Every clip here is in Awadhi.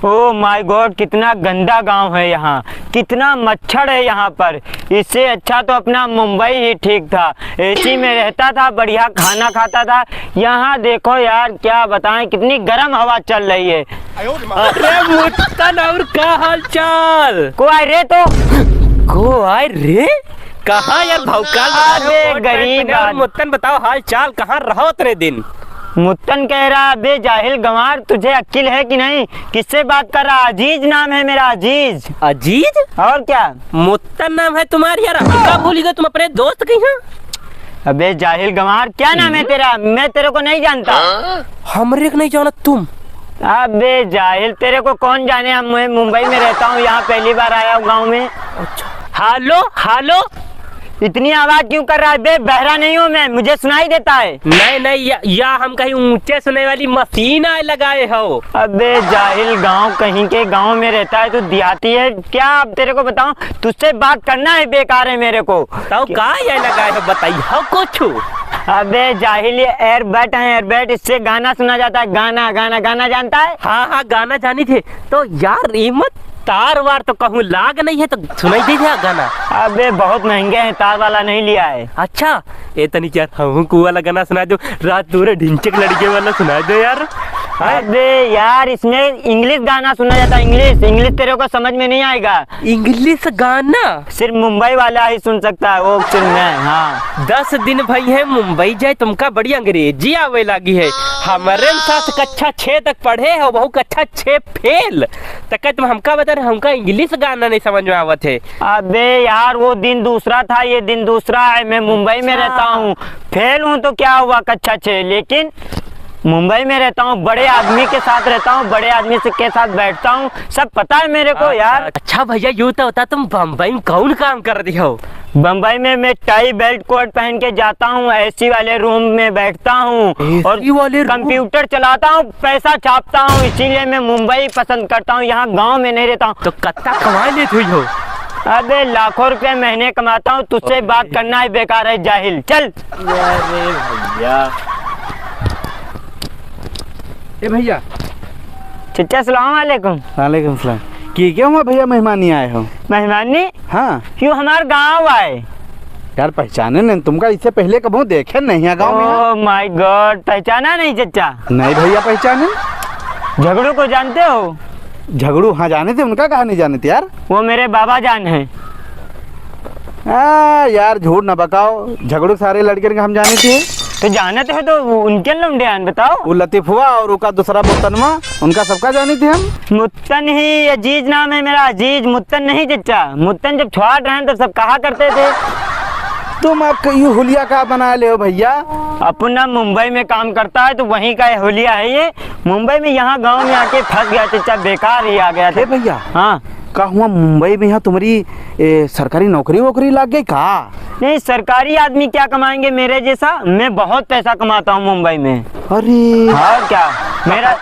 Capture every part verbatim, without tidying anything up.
Oh my God, कितना गंदा गांव है यहाँ, कितना मच्छर है यहाँ पर। इससे अच्छा तो अपना मुंबई ही ठीक था। एसी में रहता था, बढ़िया खाना खाता था। यहाँ देखो यार, क्या बताएं, कितनी गर्म हवा चल रही है। अरे मुत्तन, और का हाल चाल? को आय रे तो? को आय रे? कहाँ यार भौकाल बना रहे हो? अबे कोट पैंट गरीब पहने और आदमी। मुत्तन बताओ हाल चाल, कहाँ रहो इतने दिन? मुत्तन कह रहा, "अबे जाहिल गंवार, तुझे अक्ल है कि नहीं? किससे बात कर रहा? अजीज नाम है मेरा, अजीज।" अजीज? और क्या? मुत्तन नाम है तुम्हारा यार, हमका भूल गए तुम अपने दोस्त के यहाँ। अबे जाहिल गंवार, क्या नाम है हम्म? तेरा? मैं तेरे को नहीं जानता। हमरे को नहीं जानत तुम? अबे जाहिल, तेरे को कौन जाने, हम, मैं मुंबई में रहता हूँ, यहाँ पहली बार आया हूँ गाँव में। अच्छा। हेलो, हेलो। इतनी आवाज क्यों कर रहा है बे? बहरा नहीं हूँ मैं, मुझे सुनाई देता है। नहीं, नहीं, या, या हम कहीं ऊंचे सुने वाली मशीन आए लगाए हो। अबे जाहिल, गांव कहीं के, गांव में रहता है तू, देहाती है क्या? अब तेरे को बताऊं, तुझसे बात करना है बेकार है मेरे को। तो का ये लगाए हो, बताइए हो कुछ। अबे जाहिल, ये एयरबड है, एयरबड, इससे गाना सुना जाता है, गाना, गाना, गाना जानता है? हाँ, हाँ, गाना जानी थे। तो यार, ये मत तार वार तो कहूँ लाग नहीं है, तो सुनाई दे दिया गाना। अबे बहुत महंगे हैं, तार वाला नहीं लिया है। अच्छा, ए तनी यार, हमहू को वाला गाना सुना दो, रात तोरे ढिंचक लड़के वाला सुना दो यार। हाँ? अबे यार, इसमें इंग्लिश गाना सुना जाता है, इंग्लिश। इंग्लिश तेरे को समझ में नहीं आएगा। इंग्लिश गाना? सिर्फ मुंबई वाला ही सुन सकता है, वो सिर्फ मैं, हाँ। दस दिन भई है मुंबई जाए, तुमका बड़ी अंग्रेजी आवे लागी है। हमरे साथ कक्षा छः तक पढ़े हो, वहू कक्षा छः फेल। त कह तुम हमका बता रहे, हमका इंग्लिश गाना नहीं समझ में आवत है। अबे यार, वो दिन दूसरा था, ये दिन दूसरा है। मैं मुंबई में अच्छा। रहता हूँ, फेल हूँ तो क्या हुआ कक्षा छः, लेकिन मुंबई में रहता हूँ, बड़े आदमी के साथ रहता हूँ, बड़े आदमी से, के साथ बैठता हूँ, सब पता है मेरे को अच्छा, यार। अच्छा भैया, यूँ तो होता तुम बम्बई में कौन काम कर रही हो? बम्बई में मैं टाई बेल्ट कोट पहन के जाता हूँ, एसी वाले रूम में बैठता हूँ और एसी वाले रूम? कंप्यूटर चलाता हूँ, पैसा छापता हूँ, इसीलिए मैं मुंबई पसंद करता हूँ, यहाँ गाँव में नहीं रहता हूँ। तो कत्ता कमाई लेत हुई हो? अबे लाखों रुपए महीने कमाता हूँ, तुझसे बात करना ही बेकार है जाहिल, चल। अरे भैया। ए भैया। चचा, सलाम अलैकुम। वालेकुम सलाम। की क्या हुआ भैया, मेहमानी आए हो? मेहमानी? हाँ। क्यों, हमार गाँव आए। यार, पहचाने नहीं तुमका, इससे पहले कबहूँ देखे नहीं है गाँव में। Oh my God, पहचाना नहीं चचा? नहीं भैया, पहचाने। झगड़ू को जानते हो? झगड़ू, हाँ, जाने थे, उनका कहाँ नहीं जाने थे यार। वो मेरे बाबा जान हैं। आ, यार, झूठ ना बकाओ, झगड़ू सारे लड़के का हम जाने थे। तो जानत हो तो उनके लौंडे आन बताओ। वो लतीफुआ और उका दूसरा मुत्तनवा, उनका सबका जाने थे हम। मुत्तन ही अजीज नाम है मेरा, अजीज, मुत्तन नहीं चचा। मुत्तन जब छोट रहन तब सब कहा करते थे। तुम अब क-, ये हुलिया का बना ले हो भैया? अपना मुंबई में काम करता है तो वहीं का ये हुलिया है ये। मुंबई में यहाँ गाँव में आके फँस गया चचा, बेकार ही आ गया था। ए भैया। हाँ। का हुआ मुंबई में यहाँ तुम्हारी, ए, सरकारी नौकरी वोकरी लग गई का? नहीं, सरकारी आदमी क्या कमाएंगे मेरे जैसा, मैं बहुत पैसा कमाता हूँ मुंबई में। अरे। और क्या, मेरा,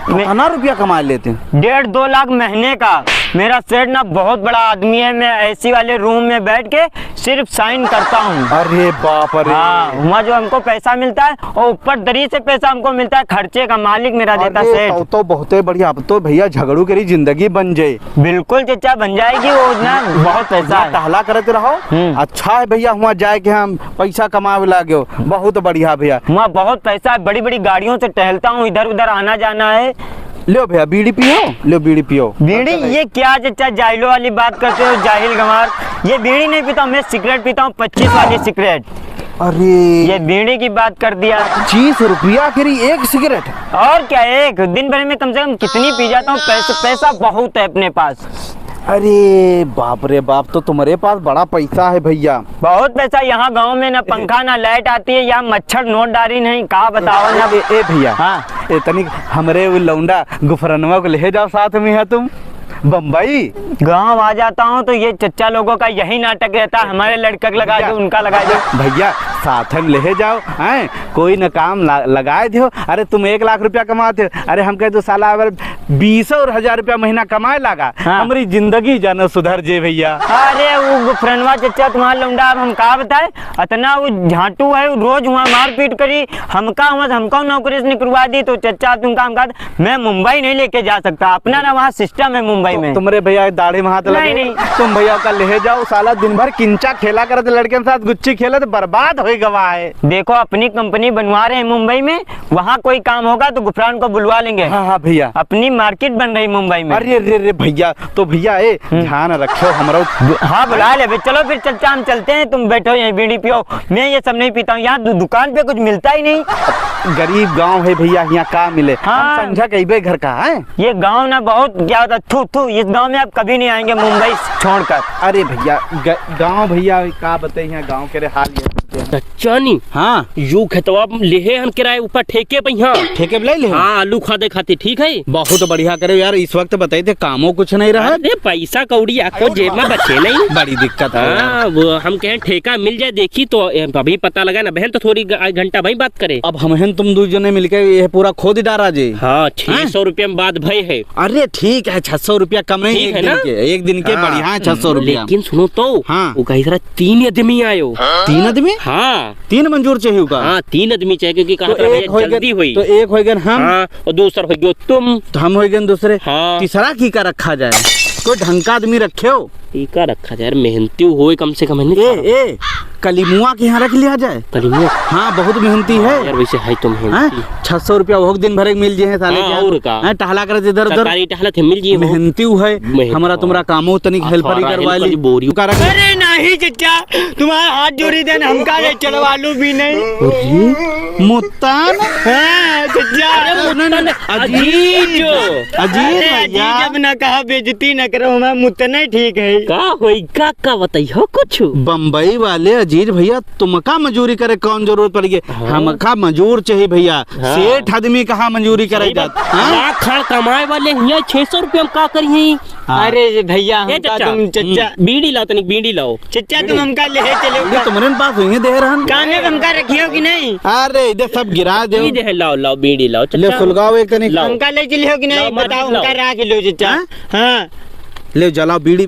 मैं कितना रुपया कमा लेते हैं? डेढ़ दो लाख महीने का। मेरा सेठ ना बहुत बड़ा आदमी है, मैं एसी वाले रूम में बैठ के सिर्फ साइन करता हूँ। अरे बाप रे। हाँ, वहाँ जो हमको पैसा मिलता है और ऊपर दरी से पैसा हमको मिलता है, खर्चे का मालिक मेरा देता अरे, सेठ। तो, तो बहुते बढ़िया, अब तो भैया झगड़ू के लिए जिंदगी बन जाए। बिल्कुल चचा, बन जाएगी, वो ना बहुत पैसा है। टहला करत रहो। हम्म। अच्छा है भैया, हुआ जाए के हम पैसा कमावे लागे हो। बहुत बढ़िया भैया। हुआ बहुत पैसा है, बड़ी-बड़ी गाड़ियों से टहलता हूँ, इधर-उधर आना जाना है। लो भैया, बीड़ी पियो, लो बीड़ी पियो। बीड़ी? ये क्या चचा जाहिलों वाली बात करते हो, जाहिल गंवार? ये बीड़ी नहीं पीता हूँ, मैं सिगरेट पीता हूँ, पच्चीस वाली सिगरेट। अरे। ये बीड़ी की बात कर दिया। पच्चीस रुपया के लिए एक सिगरेट? और क्या, एक दिन भर में कम से कम कितनी पी जाता हूँ, पैसा, पैसा बहुत है अपने पास। अरे बाप रे बाप, तो तुम्हारे पास बड़ा पैसा है भैया। बहुत पैसा। यहाँ गाँव में ना पंखा ना लाइट आती है, यहाँ मच्छर नोट डारी नहीं, का बताओ ना। ए, ए भैया, हाँ। ए तनिक हमरे वो लौंडा गुफरनवा को ले जाओ साथ में है तुम। बम्बई? गाँव आ जाता हूँ तो ये चच्चा लोगों का यही नाटक रहता है, हमारे लड़का को लगा दो, उनका लगा दो। भैया, साथ में लेहे जाओ, हैं? कोई न काम ला-, लगाए दियो। अरे, तुम एक लाख रुपया कमाते हो, अरे, हम कहे तो साला अगर बीस और हजार रुपया महीना कमाए लागा, हाँ। हमरी जिंदगी जानो सुधर जे भइया। अरे, वो गुफरनवा चच्चा तुम्हारा लौंडा, अब हम का बताए, अतना वो झांटू है, वो रोज वहाँ मारपीट करी, हमका, हमका नौकरी से निकलवा दी, तो चच्चा तुम काम कर मैं मुंबई नहीं लेके जा सकता, अपना ना वहाँ system है मुंबई तो में। तुमरे भइया दाढ़ी में हाथ लगे, नहीं, नहीं। तुम भइया का लेहे जाओ, साला दिन भर किंचा खेला करत लड़के के साथ, गुच्ची खेलत, बर्बाद होइ गवा है। देखो, अपनी company बनवा रहे हैं मुंबई में, वहाँ कोई काम होगा तो गुफरान को बुलवा लेंगे। हाँ, हाँ भइया। अपनी market बन रही मुंबई में। अरे, रे, रे भइया, तो भइया, ए, हम्म। ध्यान रखो हमरो। हाँ, बुला ले बे। चलो फिर चल, हम चलते हैं, तुम बैठो यहीं बीड़ी पियो। मैं ये सब नहीं पीता हूँ। यहाँ दु-, दुकान पे कुछ मिलता ही नहीं। गरीब गांव है भइया, यहाँ का मिले? हाँ। हम संझा के अइबे घर का, हैं? ये गांव ना बहुत क्या होता, थू, थू, इस गांव में आप कभी नहीं आएंगे मुंबई छोड़कर। अरे भइया, ग-, गांव भइया का बताई, यहाँ गांव के रे हाल ये। चच्चा नी, हाँ। यू खेतवा लेहे हन किराए ऊपर ठेके पे यहाँ। ठेके पे ले ले? हाँ, आलू खादे खातिर, ठीक है? बहुत बढ़िया करे यार, इस वक्त बताई थे कामो कुछ नहीं रहा। अरे पैसा कौड़ी आपको जेब में बचे नहीं। बड़ी दिक्कत है यार। हाँ, वो हम कहें ठेका मिल जाए, देखी तो, ए, अभी पता लगा ना बहन, तो थोड़ी ग-, आध घंटा भाई बात करे। अब हम हैं तुम दू जने मिलके ये पूरा खोद डारा जी। हाँ, हैं? छह सौ रुपया में बात भय है। अरे ठीक है, छह सौ रुपया कम नहीं, ठीक एक है दिन ना? के, एक दिन के हाँ। बढ़िया है छह सौ रुपया। लेकिन सुनो तो, हाँ। वो कही सरा तीन आदमी आयो। तीन आदमी? हाँ। तीन मंजूर चाहिए का? हाँ, तीन आदमी चाहिए, क्योंकि कहा तो था, एक भैया, होइगन, जल्दी होई। तो एक होइगन हम। हाँ, और दूसर होइगो तुम। तो हम होइगन दूसरे। हाँ। तीसरा की का रखा जाए? कोई ढंग का आदमी रखे हो? ई का रखा जाए यार, मेहनती होए कम से कम, है नहीं? ए, ए, कलीमुआ के यहाँ रख लिया जाए। कलीमुआ? हाँ, बहुत मेहनती है। यार, वैसे है तो मेहनती। हैं? छह सौ रुपया वो दिन भर एक मिल जे हैं साले हाँ, के यहाँ। और का? हैं, टहला करत इधर उधर। सरकारी टहलत है, मिल जी हो। मेहनती है। मेहनती। हमरा तुमरा कामो तनिक हाँ, helper ही थोड़ा करवा helper ली। बोरियो। का रख अरे नहीं चच्चा, तुम्हारा हाथ जोड़ी देन, हमका ले चलो आलू भी नहीं। अरे, मुत्तान? हाँ, चच्चा। अरे, मुत्तान, अजीज। अजीज अरे, भैया। अजीज अब ना कहा, बेइज्जती ना करो, हमारा मुत्तान ठीक है। का होई, का, का बताई हो कुछ? बम्बई वाले अजीज भैया, तुमका मजूरी करे कौन जरूरत पड़ गई? हाँ। हमका मजूर चाहिए भैया। हाँ। सेठ आदमी कहाँ मजूरी करे सही बात। जात? हाँ? लाख खान कमाए वाले हियाँ छह सौ रुपया में का करिहीं? हाँ। अरे भैया, ए, हमका चच्चा, तुम चच्चा। हम्म, बीड़ी लाओ तनिक, बीड़ी लाओ। चच्चा, तुम हमका लेहे चले ये का? तुम्हरे पास हुई है, दे रहन। कामे में हमका रखियो कि नहीं? अरे, इधर सब गिरा दे। ई दे, लाओ, लाओ, बीड़ी लाओ, ले, चच्चा। सुलगाओ एक तनिक। लाओ। हमका ले चलियो कि नहीं? लाओ, मार बताओ, लाओ। हमका राख लो, चच्चा। हाँ? हाँ। ले, जलाओ बीड़ी।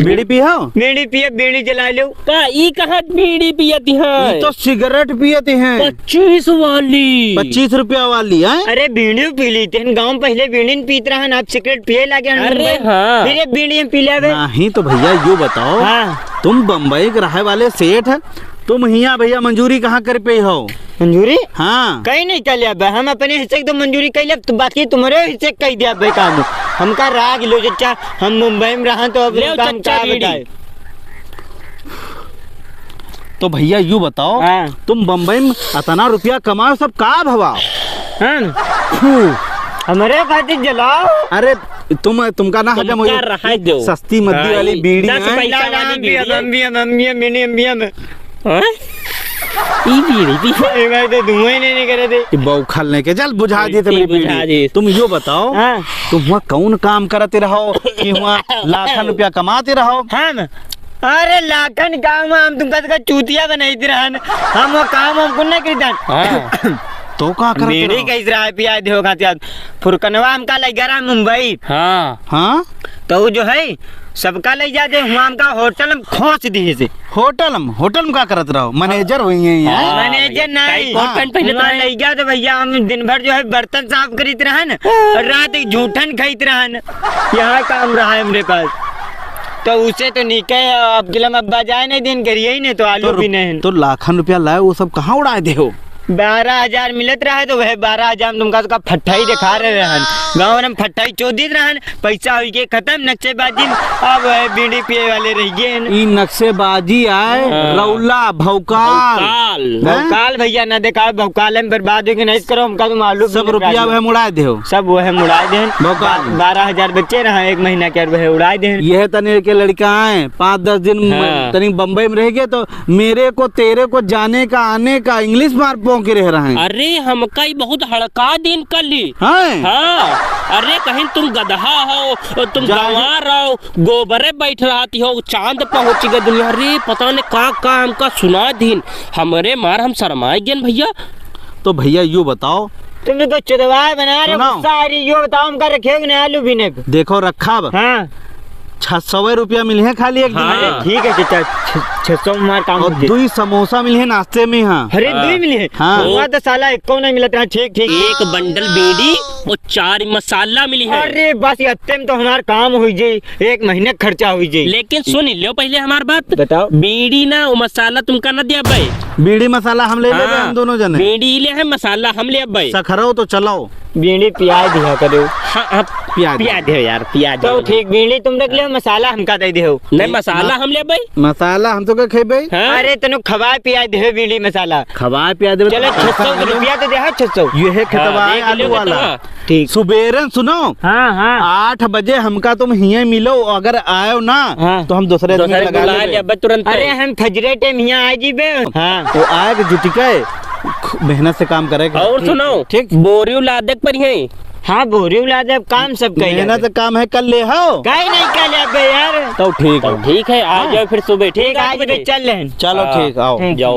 बीड़ी पियो? बीड़ी पिए, बीड़ी जला लो। का, ई कहाँ बीड़ी पियत हैं? ई तो सिगरेट पियत हैं। पच्चीस वाली। पच्चीस रुपया वाली, हैं? अरे, बीड़ी पी लीते हैं। गाँव पहले बीड़ी न पीत रहन, आप सिगरेट पिए लागे हैं अरे मुंबई। हाँ। फिर ये बीड़ी हम पी लेवे। नहीं तो भैया, यू बताओ, हाँ। तुम बम्बई के रहे वाले सेठ हैं, तुम हियाँ भैया मंजूरी कहाँ कर पे हो? मंजूरी? हाँ। कहीं नहीं कर लिया बे, हम अपने हिस्से की तो मंजूरी कर लिया, तो बाकी तुम्हारे हिस्से कह दिया बे काम। हमका राग लो चच्चा, हम मुंबई में रहा तो अब ले उनका हम चच्चा का बीड़ी। बताए। तो भैया यू बताओ, हाँ। तुम बम्बई में अतना रुपया कमाओ, सब का भवाओ? हाँ। हमारे खातिर जलाओ। अरे तुम, तुमका ना हजम हो तुमका ये रहा दो। सस्ती मद्दी हाँ, वाली ये बीड़ी दस है। पैसा ना, ना, वाली हम भी, बीड़ी हम है। भी, हम, हम भी, हम भी, हम भी, हम। हाँ? ई बीड़ी, बीड़ी। ए भाई, तो धुआं ही नहीं निकले थे। ई बौखल नहीं के, चल बुझा दी तो मेरी बुझा बीड़ी। दी। तुम यो बताओ, हाँ। तुम हुआं कौन काम करते रहो कि हुआं लाखन रुपया कमाते रहो? हम? अरे लाखन काम, हम तुमका तो चूतिया बनाइत रहन। हम वो काम हमको नहीं करीतन। हाँ। तो का करते बीड़ी रहो? कैसे रहा है, पिया दे हो खाते आज। फुरकनवा हमका लग गया रहा मुंबई। हाँ। हाँ? तो वो जो है, सबका ले जा दे, हुआं हमका होटल में खोस दिए से। होटल में, होटल में का करत रहो? मैनेजर हुई हैं यहाँ? हाँ, मैनेजर भैया, नहीं। टाई कोट पैंट पहनत हुआं रहे। ले जा दे भैया, हम दिन भर जो है बर्तन साफ करीत रहन और रात के झूठन खाइत रहन। यहाँ काम रहा है हमरे पास। तो उसे तो नीके, अब किला में अब्बा जाए नहीं दिन करिए ही नहीं, तो आलू तो भी नहीं। तो लाखन रुपया लाए, वो सब कहाँ उड़ाए दे हो? बारह हजार मिलत रहा है, तो वह बारह हजार में तुमका उसका फट्ठाई दिखा रहे रहन। गाँव में फट्ठाई चोदित रहन, पैसा हुई के खत्म, नक्शेबाजी में अब वह बीड़ी पिए वाले रह गए हैं। ई नक्शेबाजी आए, हाँ। रौला, भौकाल। भौकाल। हैं? भौकाल भैया ना देखा, भौकाल में बर्बाद हो के नहीं करो, हमका तो मालूम सब नहीं रुपया रहा। वह मुड़ा दे हो। सब वह मुड़ा दे। भौकाल। बा-, बारह हजार बच्चे रहा एक महीना के, वह उड़ा दे। यह तने के लड़का आए, पाँच दस दिन म-, हाँ। तनी बम्बई में रह गए तो मेरे को तेरे को जाने का आने का इंग्लिश मार पोंके रह रहे हैं। अरे हमका ही बहुत हड़का दिन कर ली। हैं? हाँ। अरे कहीं तुम गदहा हो, तुम जाए। गंवार हो, गोबरे बैठ रहती हो, चांद पहुँच गए दुनिया। अरे पता नहीं का का हमका सुना दीन, हमरे मार हम शर्माए गेन भइया। तो भइया यो बताओ। तुम तो चोदवा बना रहे हो, सुनाओ। गुस्सा आ रही, यो बताओ हमका रखे हो कि नहीं आलू बीने पे? देखो रखा बा। हाँ। छह सौ रुपया मिले हैं खाली एक दिन हाँ। में। ठीक है चाचा, छ-, छह सौ में हमार काम और हो जाए। दुई समोसा मिले हैं नाश्ते में, हाँ। अरे हाँ। दुई मिले हैं? हाँ। वहाँ तो साला एक को नहीं मिलता है, ठीक, ठीक। एक बंडल बीड़ी और चार मसाला मिले हैं। अरे बस इतने में तो हमार काम हो जाए, एक महीने का खर्चा हो जाए। लेकिन सुन लो पहले हमार बात। बताओ। बीड़ी ना, वो मसाला तुमका ना दिया भाई। बीड़ी मसाला हम ले लेबे, हाँ। हम दोनों जने। बीड़ी ले है, मसाला हम ले भाई। सखरो तो चलाओ। बीड़ी पिया दिया करो। हाँ, हाँ, पिया दे। पिया दे यार, पिया दे। तो ठीक, बीड़ी तुम रख ले, मसाला हमका दे दे हो। नहीं, मसाला हम ले भाई। मसाला हम तो का खेबे? हाँ? अरे तनु खवाए पिया दे बीड़ी मसाला। खवाए पिया दे। चलो, छह सौ रुपया तो दे, हाँ, छह सौ। ये है खेतवा हाँ, है देख आलू लियो वाला। कितना। ठीक। सुबेरन सुनो। हाँ, हाँ। आठ बजे हमका तुम हिये मिलो, अगर आयो ना, हाँ। तो हम दूसरे आदमी दूसरे लगा बुला लेबे। लेबे तुरंत। अरे, हम फजरे टाइम हियाँ आ जीबे। हाँ। वो आए के जुटिका है, मेहनत से काम करे के। और सुनो, ठीक? बोरी उला दे पर है। हाँ, बोरी उला दे, काम सब कही मेहनत जाबे। काम है, कर ले हो। काहे नहीं कर लेबे यार? तो ठीक तो है। ठीक है, आ हाँ। जाओ फिर सुबह, ठीक ठीक, है, आ आठ जाबे, बजे। चल लेन। चलो, हाँ। ठीक, आओ। हम्म। जाओ।